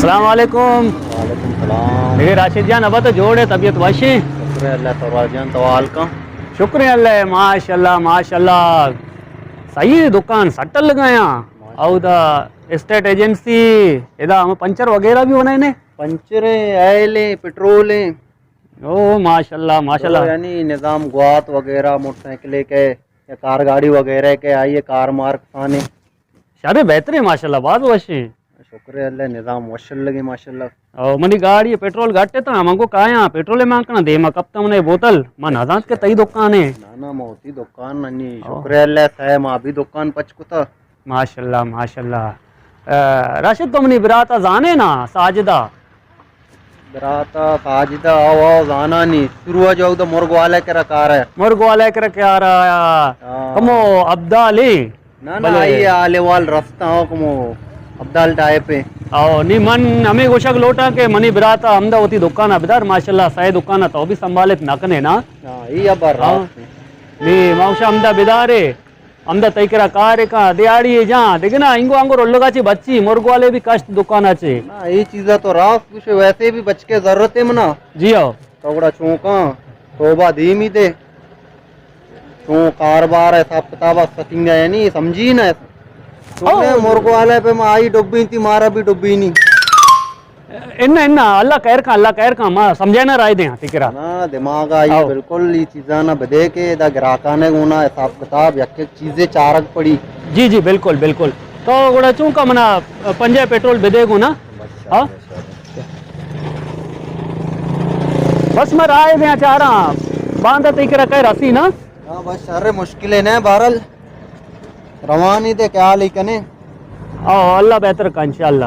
السلام علیکم۔ وعلیکم السلام۔ دیکھے راشد جان، ابا تو جوڑ ہے، طبیعت وش ہے؟ شکر ہے اللہ، سرور جان، تو حال کا؟ شکر ہے اللہ، ماشاءاللہ، ماشاءاللہ۔ صحیح ہے، دکان سٹل لگایا۔ ماشاءاللہ۔ او دا اسٹیٹ ایجنسی، ادا ہم پنچر وغیرہ بھی بنائے نے؟ پنچر ہیں، آئل ہیں، پٹرول ہیں۔ او ماشاءاللہ، ماشاءاللہ۔ یعنی نظام گوات وغیرہ، موٹر سائیکل کے یا کار گاڑی وغیرہ کے آئیے، کار مارک خانے۔ شر بہتر ہے ماشاءاللہ، باز وش ہیں۔ شکر ہے اللہ، نظام وشل لگے ماشاءاللہ۔ او منی گاڑی پٹرول گھٹے تا، من کو کایا پٹرول مان کنا، دیما کپتا منے بوتل، من نہ زانت کہ تئی دکان ہے۔ نا نا، موتی دکان نہیں، او۔ شکر ہے اللہ، سہ ما بھی دکان پچ کتا۔ ماشاءاللہ، ماشاءاللہ۔ اے، راشد، تو منی براتا زانے نا، ساجدہ؟ براتا ساجدہ، او، او، زانانی۔ شروع جو دا مرگ والے کرا کار ہے۔ مرگ والے کرا کار آیا۔ ہاں۔ کمو ابدال ہے۔ نا، نا، بلے۔ آئی آلے وال رستہ ہو کمو ابدال ٹائپ ہے۔ او، نی من ہمیں گوشگ لوٹاں کہ منی براتا ہمدا ہوتی دکان ابدار، ماشاءاللہ، سائے دکان تو بھی سنبھالت نہ کنے نا۔ ہاں، یہ ابر ہاں۔ راست ہے۔ نی، ما گوشاں ہمدا بدارے۔ ہمدا تئی کرا کار کاں، دیہاڑی جاں، دیکھ نا، انگو انگو رلگا چے بچی، مرگ والے بھی کشت دکانا چے۔ نا، یہ چیزا تو راست کچھ ویسے بھی بچ کے ضرورت ہے منا۔ جی ہو۔ تو گڑا چونکاں، توبہ دیمی دے۔ چون کاروبار ہے، حساب کتاب ہے، سٹنگ ہے، یعنی سمجھی نا۔ تو او۔ نے مرگ والے پہ ما آئی ڈبی تھی، مارا بھی ڈبی نہیں۔ انا، انا، اللہ خیر کاں، اللہ خیر کاں، ما سمجھائے نہ رائے دے ہاں، فکرا۔ نا، دماغ آئی او۔ بالکل یہ چیزاں نہ بدے کہ دا گراکانے گونا حساب کتاب یک یک چیزیں چارگ پڑی۔ جی، جی، بالکل، بالکل۔ تو گڑا چونکا منا پنجہ پیٹرول بدے گونا۔ بس، ہاں؟ بس، بس۔ بس میں رائے دے ہاں چاراں، باندھا تئی کرا کہہ رسی نا۔ ہاں، بس شر مشکل ہے نا، بہرحال۔ روانی دے خیال ہی کنے۔ او، اللہ بہتر کا انشاءاللہ۔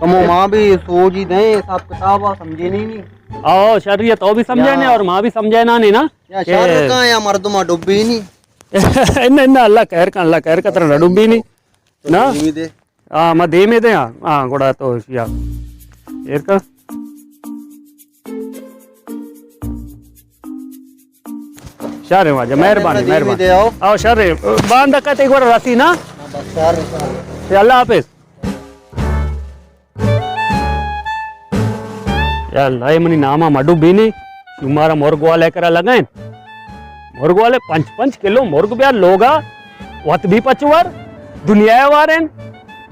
کمو ما بھی سوچ ہی دیں، حساب کتاب آ سمجھے نہیں نی۔ او، شر یہ تو بھی سمجھے نے یا۔ اور ما بھی سمجھے نا نہیں نا۔ یا کہ شر کا یا مردم ڈبی نہیں۔ انہ، انہ، اللہ خیر کا، اللہ خیر کا ترا ڈبی نہیں۔ تو نا؟ نہیں دے۔ ہاں، ما دیمے دے، ہاں، ہاں، گڑا تو یا۔ ایر کا؟ شر ہے واجہ، مہربانی، شر ہے، مہربانی۔ دے آؤ۔ آؤ، شر ہے۔ باندھ کا تے گڑا رسی نا؟ ہاں، بس، شر ہے، شر ہے۔ اے اللہ حافظ۔ یا اللہ، اے منی ناما مڈو بینی، شمارا مرگ والے کرا لگائیں۔ مرگ والے پنچ پنچ کلو مرگ بیا لوگا، وت بھی پچور، دنیا وارن،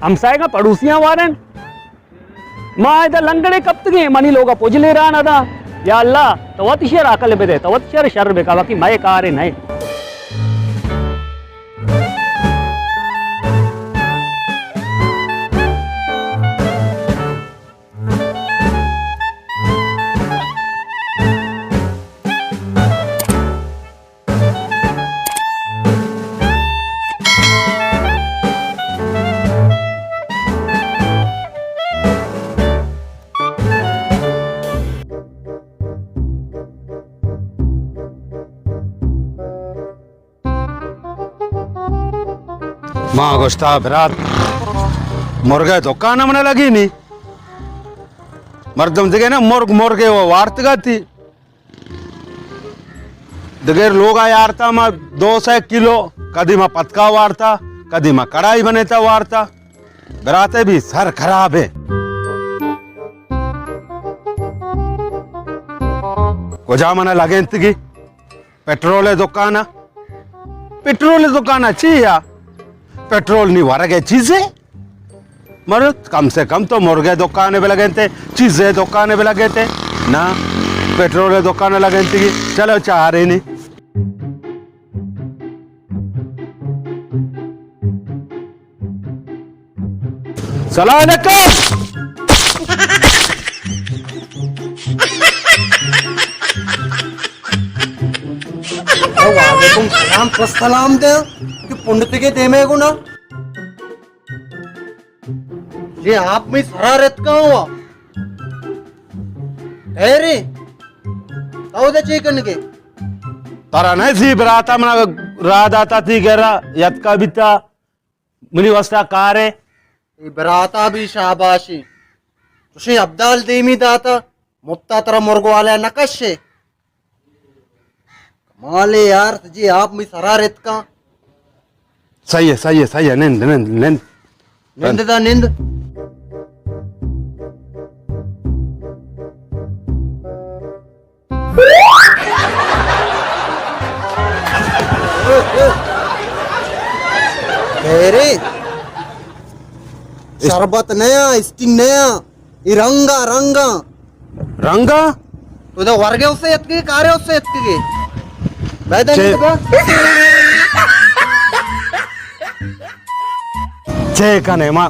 ہمسائے کا پڑوسیاں وارن۔ ما ادا لنگڑے کپتگیں، منی لوگا پجلے ران ادا۔ یا اللہ، تو وت شر عقل بدے، تو وت شر شر بکا، باقی مئے کارے نئے۔ ما گوشتا، برات، مرگے دکان من لگی نی۔ مردم دگہ نہ، مرگ مرگے و وارتگاتی۔ دگہ لوگا یارتا ما دو سئے کلو، کدی ما پتکا وارتا، کدی ما کڑائی بنیتا وارتا۔ براتے بھی سر خراب ہے۔ کجا منا لگینتگی؟ پٹرول دکان ء۔ پٹرول دکان ء چی یا؟ پٹرول نی ورگ ء چیزے؟ مرد، کم سے کم تو مرگ ء دکان ء بلگنتے، چیز ء دکان ء بلگنتے۔ نا، پٹرول ء دکان ء لگنتی۔ چلو چارے نی۔ سلام علیکم۔ وعلیکم سلام، پس سلام دے، کہ پنڈتے کے دے میں گنا۔ یہ آپ میں سرا رت کا ہوا۔ اے رے، تو دے چیکن کے؟ ترا نہ زی براتا منا را داتا تی گرا یتکا بیتا۔ منی واسطہ کارے۔ اے براتا بھی شاباشی۔ چوشیں ابدال دیمی داتا، مپتا ترا مرگ والے نہ کشے۔ کمالے یار، سجی آپ می سرا رتکاں۔ صحیح ہے، صحیح ہے، صحیح ہے، نند، نند، نند۔ نند دا نند۔ میرے شربت نیا، اسٹنگ نیا، اے رنگا، رنگا۔ رنگا؟ تو دا ورگے اسے اتکے، کارے اسے اتکے۔ بیدا چے- نہیں تو۔ چے کنے ما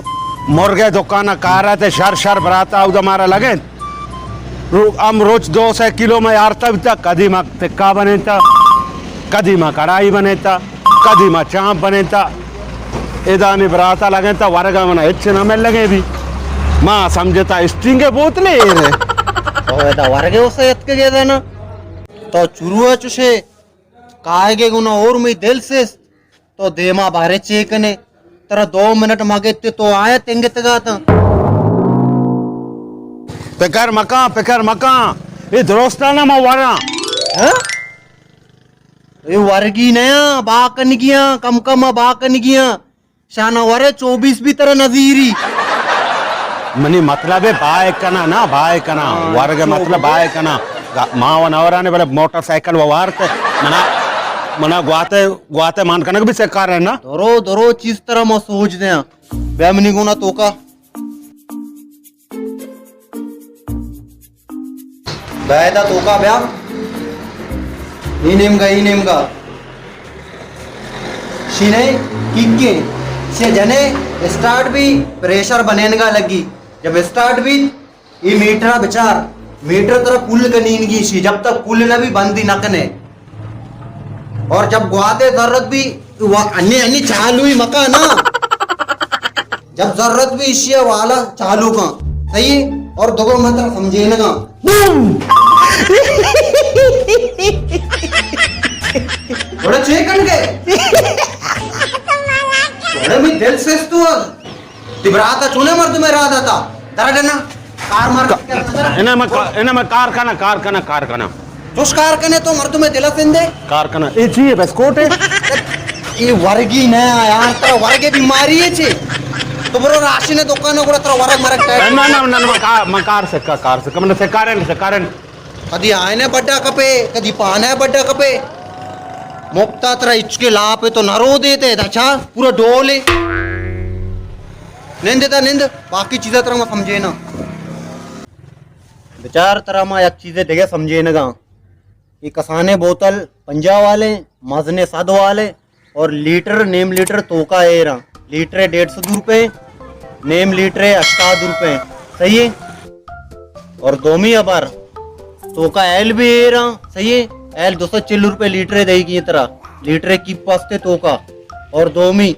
مرگے دکان کارا تے شر شر براتا اودا مارا لگے۔ رو-، ہم روچ دو سے کلو میں آرتا بیتا، کدی ما تکا بنیتا، کدی ما کڑائی بنیتا، کدی ما چانپ بنیتا۔ ادانی براتا لگیتا، ورگا منا ہچ نہ مل لگے بھی۔ ما سمجھتا اسٹنگ بوتلے اے رے۔ تو ادا ورگے اسے اتکے گے نا۔ تو چروا چوشے کائے گے گنا اور می دل سے تو دیما بارے چے کنے؟ ترا دو منٹ مگت تو آیا تنگتگا تا۔ پکر مکان، پکر مکان، اے درستانا ما وراں۔ ہاں؟ اے ورگی نیا، با کنگیاں، کم کم با کنگیاں۔ شانا ورے چوبیس بھی ترا نظیری۔ منی مطلب ہے بائے کنا نا، بائے کنا۔ ہاں، ورگ چو مطلب بابا۔ بائے کنا۔ گا-، ما و نورانے بلے موٹر سائیکل و وارت۔ منا، منا گواتے، گواتے مان کنگ بھی سکار ہے نا۔ درو، درو چیز ترا ما سوچ دیاں۔ بیا منی گونا توکا۔ بیا ادا توکا بیا۔ ای نیمگا، ای نیمگا۔ شینے کیکے، شے جنے اسٹارٹ بھی پریشر بنینگا لگی۔ جب اسٹارٹ بھی، ای میٹرا بچار، میٹر ترا پل کنینگی شی، جب تک پل نہ بھی بندی نہ کنے۔ اور جب گواتے ضرورت بھی، وا-، انی، انی چالو ہی مکا نا۔ جب ضرورت بھی ایشی ہے والا چالو کا، صحیح ہے؟ اور دگو میں ترا سمجھینگا۔ بڑا چیکن گئے۔ بڑا میں دل سے تو تی براتا چونے مردم ارادہ تا۔ درا ڈنا۔ کار مار کا-، انہاں میں کا-، انہاں میں کار کنا، کار کنا، کار کنا۔ جوش کار کنے تو مردم دل سندے۔ کار کنا۔ اے چی ہے؟ بسکوٹ ہے؟ اے ورگی نہ یار، ترا ورگے بیماری ہے چی؟ تو برو راشن دکان گڑا ترا ورگ مرگ ٹائپ۔ نہ، نہ، نہ، نہ، میں کار، میں کار سکا، کار سکا، میں سکارن، سکارن۔ کدی آئینے بڈا کپے، کدی پانے بڈا کپے۔ مپتا ترا اچکے لاپ ہے تو نہ رو دیتے، دا چا پورا ڈول ہے۔ نند دا نند، باقی چیزاں ترا ما سمجھے نا۔ بچار ترا ما یک چیزے دگہ سمجھے نگا۔ یہ کسانے بوتل پنجاہ والے، مزنے صد والے، اور لیٹر، نیم لیٹر توکا ایراں۔ لیٹر ڈیڑھ سو روپے، نیم لیٹر ہشتاد روپے، صحیح ہے؟ اور دومی ابر توکا ایل بھی ایراں، صحیح ہے؟ ایل دو سو چل روپے لیٹر دے گی ترا، لیٹر کی پستے توکا۔ اور دومی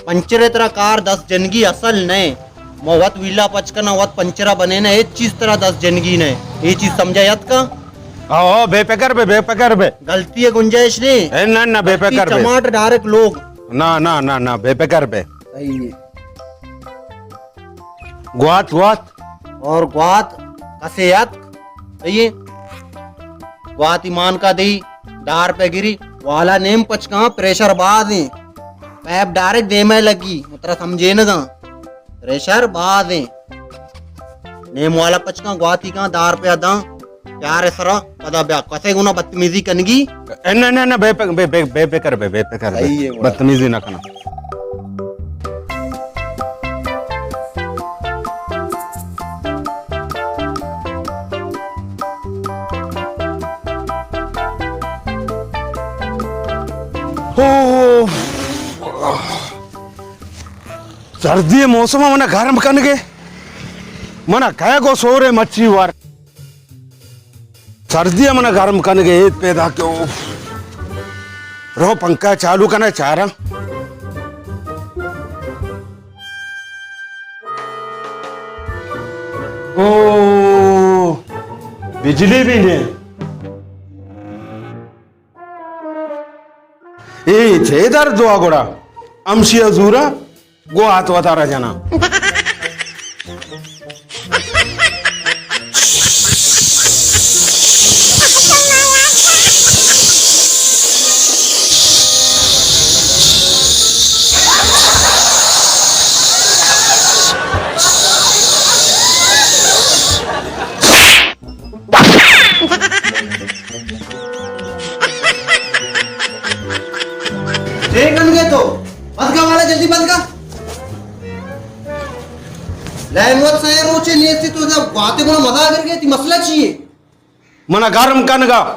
پنچر ترا کار دس جنگی اصل نئے۔ ما وت ویلا پچ کنا، وت پنچرا بنے نا، ہچ چیز ترا دس جنگی نئے۔ یہ چیز سمجھا یت کا؟ او، بے فکر بے، بے فکر بے۔ غلطی ہے گنجائش نہیں۔ اے، نہ، نہ، بے غلطی فکر بے۔ چماٹ ڈائریکٹ لوگ۔ نہ، نہ، نہ، نہ، بے فکر بے۔ صحیح ہے۔ گوات، گوات۔ اور گوات کسے یت؟ صحیح ہے۔ گوات ایمان کا دی، دار پہ گری، والا نیم پچکاں، پریشر باز ہیں۔ پیپ ڈائریکٹ دیمے لگی، ترا سمجھے نہ گا۔ پریشر باز ہیں۔ نیم والا پچکاں گواتی کاں دار پہ داں۔ پیار سرا پدا بیا۔ کسے گنا بدتمیزی کنگی؟ نہ، نہ، نہ، بے پک-، بے، بے، بے فکر بے، بے فکر بے۔ صحیح ہے، واہ۔ بدتمیزی نہ کنا۔ اوہ۔ سردی موسم منا گرم کنگے، منا کئے گو سورے مچی وار۔ سردی منا گرم کنگے، ایت پیدا کہ اوف۔ رو پنکھا چالو کنے چاراں۔ او، بجلی بھی نے۔ اے چے درد ہوا گڑا؟ امشی زورا گوات وتارا جنا۔ چے کنگے تو؟ بند کا والا، جلدی بند کا۔ لائن وت سئے روچے نیستی تو، جب گواتے گونا مزا کر گئے، تی مسئلہ چی ہے؟ منا گرم کنگا۔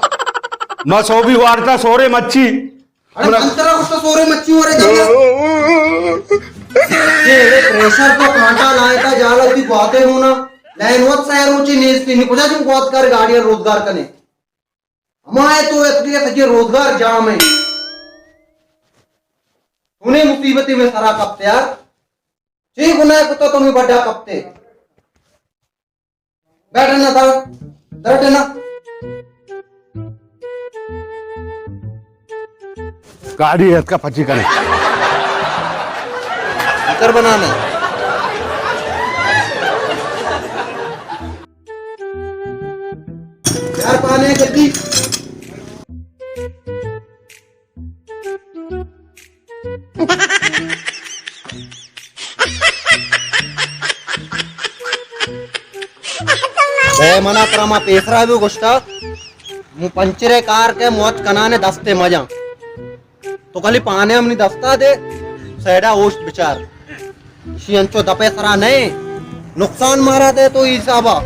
ما سوبی وارتا سورے مچی۔ ارے من ترا گوشتا سورے مچی ورے جنگا۔ یہ پریشر تو کانٹا لائے تا جالا، تی گواتے گونا۔ لائن وت سئے روچے نیستی، نی کجا جو گوات کر گاڑیاں روزگار کنے۔ ہمائے تو اتکے سجے روزگار جام ہے۔ تو نے مصیبت میں سرا کپتے یار۔ چی گناہ کتا تو میں بڑا کپتے۔ بیٹھ نا در، در نا۔ گاڑی اتکا پچی کنے۔ اتر بنانا۔ یار پانے جلدی۔ اے منا ترا ما پیسرا بھی گوشتا، مو پنچرے کار کے موت کنانے دستے مجاں۔ تو کلی پانے ہم نی دستا دے، سیڈا اوشت بچار۔ شی انچو دپے سرا نئے، نقصان مارا دے تو حسابا۔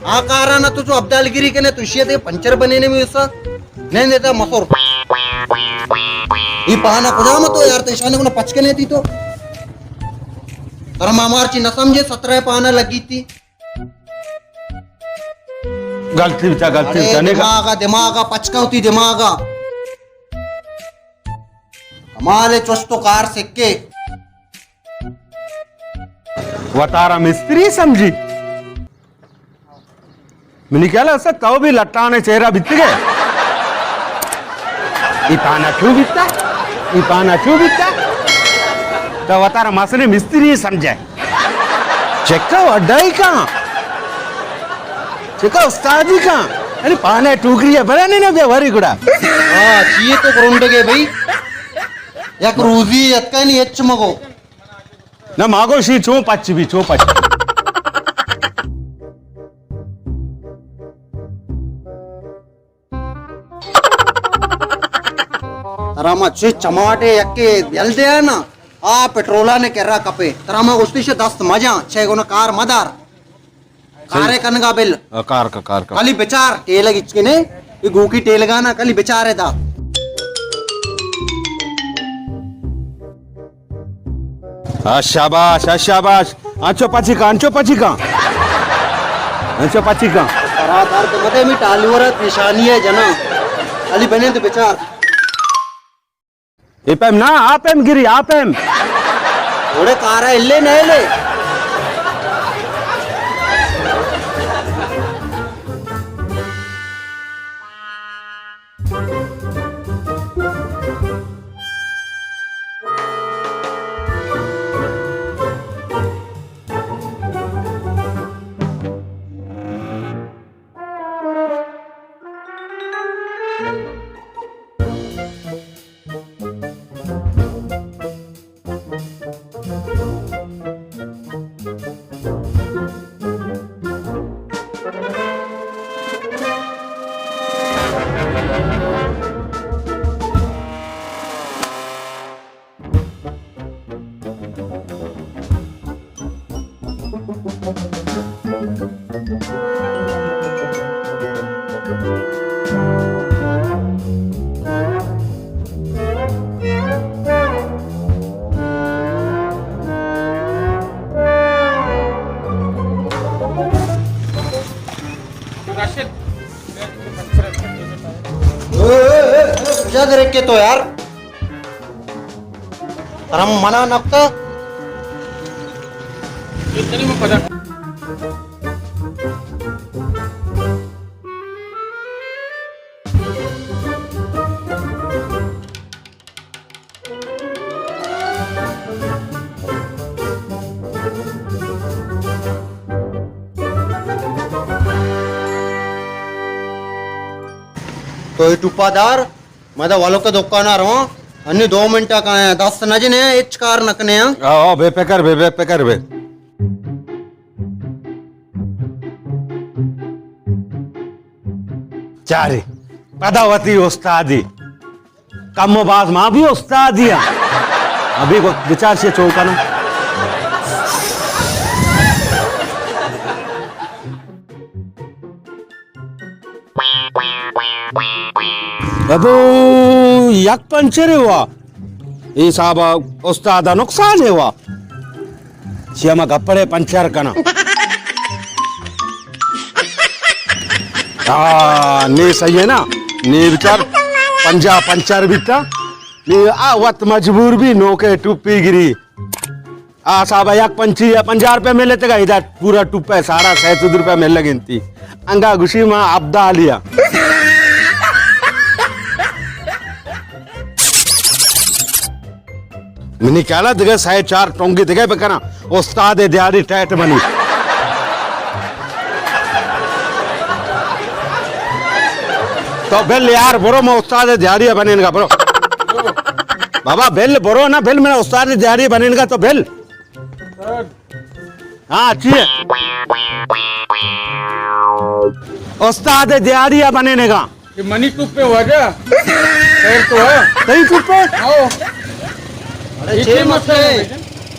آ کارا نہ تو جو ابدالگیری کنے تو شی دے پنچر بنے نے میسا۔ نہیں دیتا مسور۔ یہ پانا کجا مت تو یار، تیشانے کو نہ پچ کنے تھی تو۔ ترا ما مارچی نہ سمجھے، سترہ پانا لگی تھی۔ غلطی بچا، غلطی ارے بچا، نہیں کا؟ دماغا، دماغا، پچکا ہوتی دماغا۔ کمال ہے، چست و کار سکے۔ وتارا مستری سمجھی؟ منی خیال ہے، اسا تو بھی لٹانے چہرہ بیتگے۔ ای پانا چو بیتا؟ ای پانا چو بیتا؟ تو وتارا مسئلے مستری سمجھے۔ چکا وڈائی کن؟ چکا استادی کن؟ یعنی پانے ٹوکری ہے، بڑا نہیں نا بیا وری گڑا۔ ہاں، چیئے تو کرنڈگے بھائی۔ یک روزی اتکا نہیں اچ مگو۔ نہ ماگو شی چون پچ بی، چون پچ۔ ترا ما چے چماٹے یکے یل دے نا، آ پٹرولا نے کرا کپے۔ ترا ما گوشتی شے دست مجاں، چے گونا کار مدار۔ کارے کنگا بل۔ آ، کار کا، کار کا۔ کلی بچار، ٹیلگ اچکنے، یہ گوکی ٹیلگا نا، کلی بچارے دا۔ آ، شاباش، آ، شاباش۔ انچو پچی کا، انچو پچی کا۔ انچو پچی کا۔ سرا درد مدے، می ٹالی ورا پیشانی ہے جنا۔ علی بنے تو بچار۔ اے پیم نا، آ پیم گری، آ پیم۔ اوڑے کارا الے نہ الے۔ کجا درکے تو یار؟ ترم منع نکتا۔ تو اے ٹوپا دار، ما دا والو کے دکان آ رہا، انی دو منٹ کا ہے، دست نہ جنے، اچ کار نہ کنے۔ آ، آ، بے فکر بے، بے فکر بے۔ چارے، پدا وتی استادی۔ کم و باز ما بھی استادی ہاں۔ ابھی کو بچار سے چون کنا۔ ابو، یک پنچر ہوا۔ اے صاحب استاد نقصان ہوا۔ چیا ما گپڑے پنچر کنا۔ آ، نی صحیح ہے نا؟ نی بچار پنجاہ پنچر بیتا۔ نی آ وت مجبور بھی نوکے ٹوپی گری۔ آ صاحب یک پنچی یا پنجاہ روپے ملے تگا، ادا پورا ٹوپے سارا سہ سد روپے مل لگنتی۔ انگا گوشی ما ابدالیا۔ منی خیال ءَ دگہ سئے چار ٹونگی دگہ بکناں، استاد ءِ دیاری ٹیٹ منی۔ تو بل یار، برو، ما استاد ءِ دیاری ءَ بنینگا، برو۔ بابا بل، برو نا، بل، من استاد ءِ دیاری ءَ بنینگا، تو بل۔ ہاں، چی ہے؟ استاد ءِ دیاری ءَ بنینگا۔ یہ منی ٹوپ پہ واجہ۔ خیر تو ہے؟ تئی ٹوپ پہ؟ آؤ۔ اڑے یہ چے چے مسئلہ مسئلہ ہے؟ ہے؟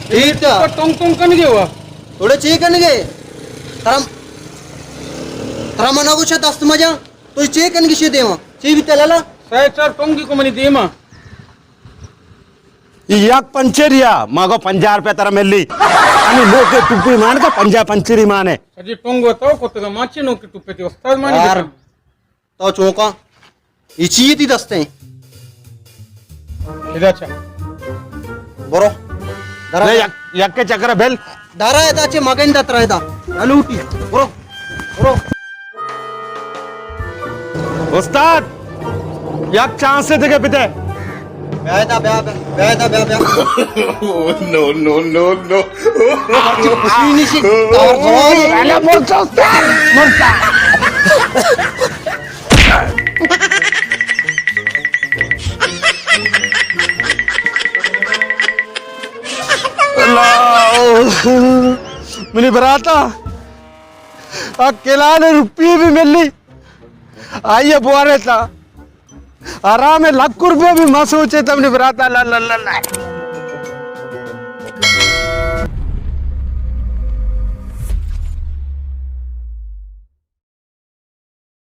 ٹھیک ہے۔ تو ٹونگ ٹونگ کنگے ہوا؟ تھوڑے چے کنگے؟ ترم، ترم نہ گوشے دست مجا۔ تو چے کنگے شے دیما؟ چے بیتا لالا؟ سہ چار ٹونگی کو منی دیما۔ یک پنچر یا، ما گو پنجاہ روپے ترا ملی۔ ہمیں نوکے ٹوپی مان کا پنجاہ پنچری مانے۔ اجی ٹونگ وتاؤ کتگا، ما چے نوکے ٹوپی تی استاد مانی یار۔ تو چوکا، یہ چی تی دستے؟ ادا چا۔ برو۔ درا۔ نہیں، یک، یک کے چکر بیل۔ دارا ادا چے مگن دا ترا ادا۔ الوٹی۔ برو۔ برو۔ استاد، یک چانس دگہ بدے۔ بیا ادا، بیا، بیا، بیا ادا، بیا، بیا۔ نو، نو، نو، نو۔ مرچی خوشی نہیں سی، دار زوال۔ الا مرتا استاد، مرتا۔ اللہ، منی براتا، آ کلان روپی بھی ملی، آئیے بوارے تا، آرام لکھ روپے بھی ما سوچے تا منی براتا، اللہ، اللہ، اللہ۔